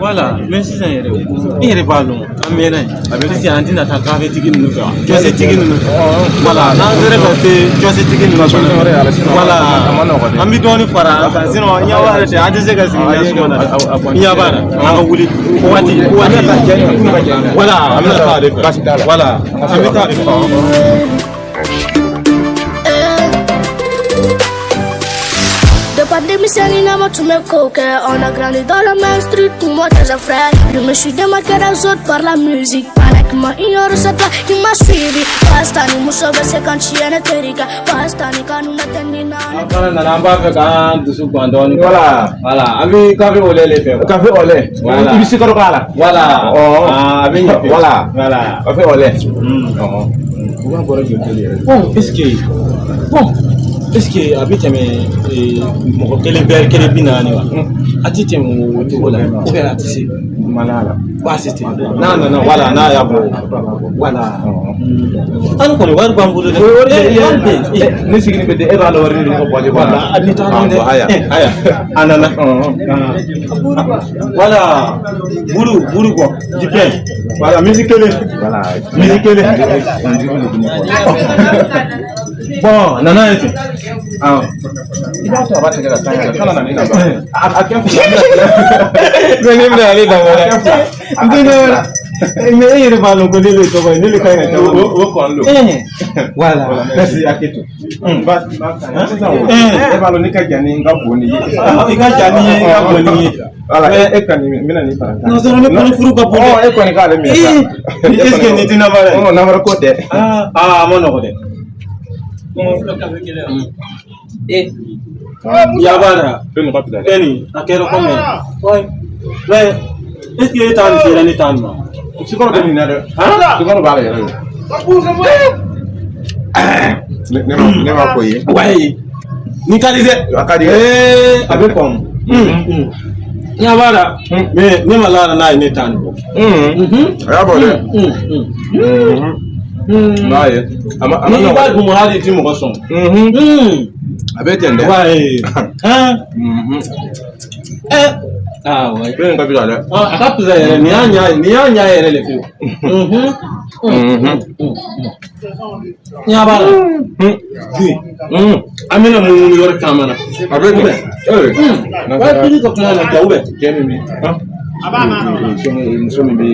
Voilà, mais sisan yɛrɛ i yɛrɛ b'a dɔn an mɛnna yen a bɛ sisan an tɛna taa kafetigi ninnu fɛ wa jɔsetigi ninnu fɛ voilà n'an sera ka se jɔsetigi ninnu fɛ voilà an bɛ dɔɔnin fara an kan sinon ɲɛ b'a la cɛ an tɛ se ka sigi ɲɛ suma na dɛ ɲɛ b'a la an ka wuli waati waati voilà an bɛna taa ale fɛ voilà an bɛ taa ale fɛ. Denmisɛnnin ma tun bɛ kow kɛ. On a grandi dans le même street, tout moi tes frères. Je me suis démarqué des autres par la musique. Pendant ignore c'est toi qui m'as suivi. Basta ni muso bɛ se kan tiɲɛ ne terikɛ. Basta ni kanu ne tɛ nin na. An fana nana an b'a fɛ k'an dusu gan dɔɔnin. Voilà. Voilà, an bɛ café au lait le fɛ. Café au lait. Voilà. I bɛ sukaro k'a la. Voilà. Ah, a bɛ ɲɛ. Voilà. Voilà. Café au lait. U b'a bɔra joli joli yɛrɛ. Bon, est-ce que bon, est-ce que a bɛ tɛmɛ mɔgɔ kelen verre kelen 40 wa? A ti tɛmɛ o cogo la ou bien a ti se? Mana la. Baasi tɛ. N'a nana voilà n'a y'a bɔ. Voilà. An kɔni wari b'an bolo dɛ. Wari bɛ yen. Ne sigilen bɛ ten e b'a dɔn wari min bɛ bɔ Voilà, a ni taa dɔn dɛ. Aya. Aya. A nana. Voilà. Buru buru bɔ. Jipɛ. Voilà, misi kelen. Voilà. Misi kelen. Bon, a nana ye ten. Awɔ. I b'a to a b'a tigɛ ka taa ɲɛ kana na ne ka a kɛ fila. Mais ne bɛna ale dabɔ dɛ. N tɛ ne mais e yɛrɛ b'a dɔn ko ne de tɔgɔ ye ne de ka ɲi ka caman. O kɔni don. Voilà. Merci Aketo. Ba sisan o. E b'a dɔn ne ka jan ni n ka bon ni ye. I ka jan ni ye i ka bon ni ye. Voilà, e kɔni n bɛna nin fara. Non, sinon ne kɔni furu ka bon dɛ. E kɔni k'ale minɛ sa. Est-ce que nin tɛ namara ye? Non, namara ko tɛ. Ah, a ma nɔgɔ dɛ. Yabara. Fɛn nin ka fisa dɛ. Fɛn nin a kɛra komi. Ouais. Mais est-ce que e ta nin sera ne ta nin ma? Sukaro bɛ nin na dɛ. Sukaro b'a la yɛrɛ de. Ne ma fɔ i ye. Ouais. Nin ka di dɛ. A ka di. Ee, a bɛ faamu. Yabara. Mais ne ma lara n'a ye ne ta nin bɔ. A y'a bɔ dɛ. N b'a ye. A ma Ni i b'a nɔgɔ. dun hali i ti mɔgɔ sɔn. A bɛ ten dɛ. Ouais. Han. Ah ouais. Fɛn nin ka fisa dɛ. A ka fisa yɛrɛ nin y'a ɲa nin y'a ɲa yɛrɛ de fiyewu. Ɲa b'a la. Bi an bɛna munumunu yɔrɔ caman na. A bɛ ten. Wa kiri ka kuma na ja ubɛ. Cɛ min bɛ. Muso min bɛ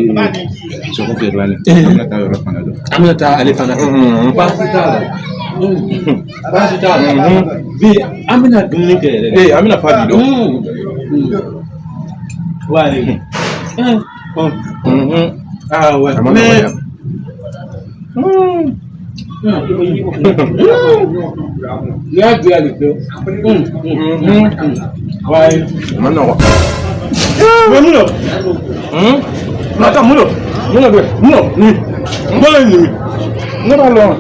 sogo feere la nin. An bɛna taa yɔrɔ fana dɔn. An bɛna taa ale fana. Baasi t'a la. Baasi t'a la. Bi an bɛna dumuni kɛ yɛrɛ de. Ee, an bɛna fa bi dɔn. Ouais. Ah ouais. A ma Mais nɔgɔ dɛ. N'i y'a diya de pewu. Ouais. A ma nɔgɔ. Mais mun don? Attends, mun don? Mun de bɛ yen? Mun don? Nin. N bolo ye nin. Ne b'a lɔn.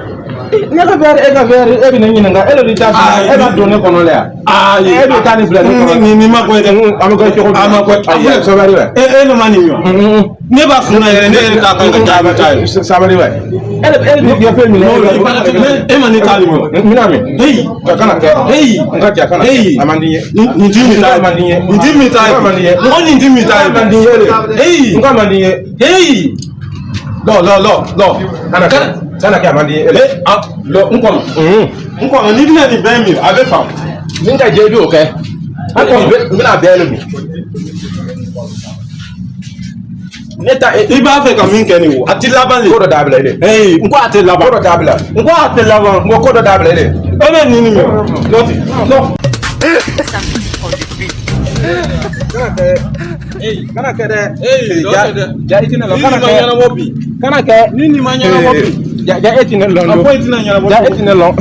Ne ka verre e ka verre e bɛ ne ɲininka e de bɛ taa bila e b'a don ne kɔnɔ la yan. Ayi. E bɛ taa nin bila ne kɔnɔ. Nin ma kɔn dɛ. An bɛ kɛ cogo di? A ma kɔn. Ayi, sabali bɛ. E ne ma nin ɲɔ. Ne b'a kunna yɛrɛ ne yɛrɛ t'a kan ka taa taa ye. Sabali bɛ. E de bɛ gafe minɛ. E ma ne ta nin ɲɔ. N bɛna min. Heyi. Ka kana kɛ. Heyi. N ka ja kana kɛ. Heyi. A man di n ye. Nin ti min ta ye. A man di n ye. Nin ti min ta ye. A man di n ye. N ko nin ti min ta ye. A man di n ye de. Heyi. N ko a man di n ye. Heyi. Lɔ lɔ lɔ lɔ. Kana kɛ. Kana kɛ a man di n ye. Eh, ah, lɔ n kɔnɔ. N kɔnɔ n'i bɛna nin bɛɛ min a bɛ faamu. Ni ka jɛ i b'o kɛ. Hali bi n bɛna bɛɛ de min. Ne ta I b'a fɛ ka min kɛ nin wo a ti laban de. Ko dɔ dabila e de. Heyi, n ko a tɛ laban. Ko dɔ dabila. N ko a tɛ laban. N ko ko dɔ dabila e de. E bɛ nin nin min. Lɔ lɔ. Kana kɛ dɛ. Heyi, lɔ tɛ dɛ. Ja i tɛna lɔn. Ni Kana nin ma kɛ. ɲɛnabɔ bi. Kana kɛ. Ni nin ma ɲɛnabɔ bi. Ja ja e tɛna lɔn A don. foyi tɛna ɲɛnabɔ. Ja e tɛna lɔn.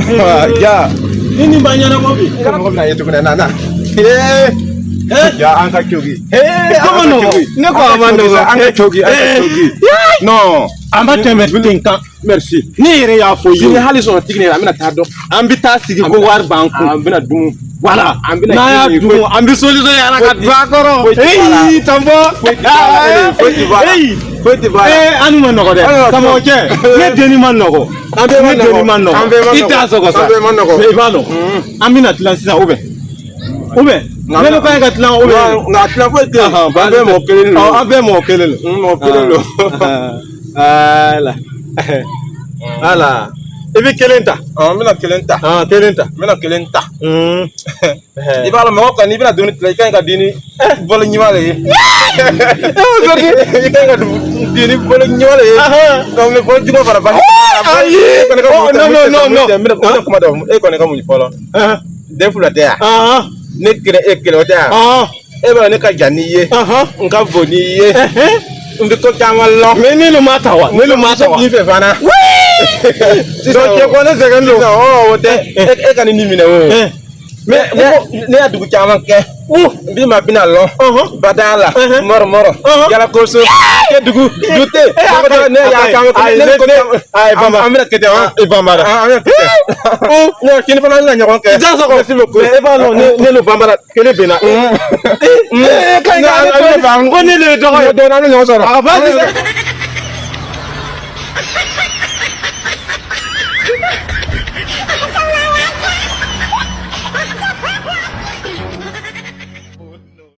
Ja. Ni nin ma ɲɛnabɔ bi. Kana mɔgɔ bɛna ye tuguni na na. Ja an ka cogi. Ko ma nɔgɔ. Ne ko a ma nɔgɔ. An ka cogi an ka cogi. Non. A ma tɛmɛ ten kan. Merci. Ne yɛrɛ y'a fɔ i ye. Sini hali sɔrɔ tigi an bɛna taa dɔn. An bɛ taa sigi ko wari b'an kun. An bɛna dun. Voilà. An bɛna N'an y'a ji min, dun an bɛ solution ye Ala ka don a kɔrɔ. Foyi ti bɔ a la. Eyi tonton. Foyi ti bɔ a la. Foyi ti bɔ a la. Eyi. Foyi ti bɔ a la. Ee an ma nɔgɔ dɛ. Ayiwa, Karamɔgɔcɛ ne denni ma nɔgɔ. An bɛɛ ma Ne denni ma nɔgɔ. nɔgɔ. An bɛɛ ma I nɔgɔ. t'a sɔgɔ sa. An bɛɛ ma nɔgɔ. Mais i b'a dɔn. An bɛna tila sisan ou bien. Ou bien ne ka ɲi ka tila ou bien Nka tila foyi tɛ yen. An bɛɛ mɔgɔ kelen don. An bɛɛ mɔgɔ kelen don. Mɔgɔ kelen don. Voilà. Voilà. I bɛ kelen ta. N bɛna kelen ta. Kelen ta. N bɛna kelen ta. I b'a dɔn, mɔgɔ kan, n'i bɛna dumuni tila, i ka ɲi ka di ni balo ɲuman de ye. I ka ɲi ka di ni balo ɲuman de ye. Donc ni balo jugu fana basi. Ayi. Non, non, non, non. N bɛna kuma dɔ, e kɔni ka muɲu fɔlɔ. Den fila tɛ yan. Ne kelen, e kelen, o tɛ yan. E b'a dɔn, ne ka jan n'i ye. N ka bon n'i ye. N bɛ ko caman lɔn. Mais ne lu ma ta wa? Ne lu ma ta wa? B'i fɛ fana. Donc cɛ ko ne sɛgɛn don. Sisan, o tɛ. E ka nin minɛ o. Mais Ne y'a dugu caman kɛ. N bi ma bɛna lɔn. Badala, mɔrɔ mɔrɔ, Yalakoso, Kedugu, Dute. Ne y'a caman kɛ. Ne ko ne. Ayi, Bamba. An bɛna kɛ ten wa? I banbara. An bɛna kɛ ten. Ne kini fana, an bɛna ɲɔgɔn kɛ. Jansɔgɔ. Merci beaucoup. Mais e b'a dɔn, ne lu banbara kelen benna. E ka ɲi ka ne to yen. Ko ne le ye dɔgɔ ye. Dɔɔnin, an bɛ ɲɔgɔn sɔrɔ. A baasi tɛ.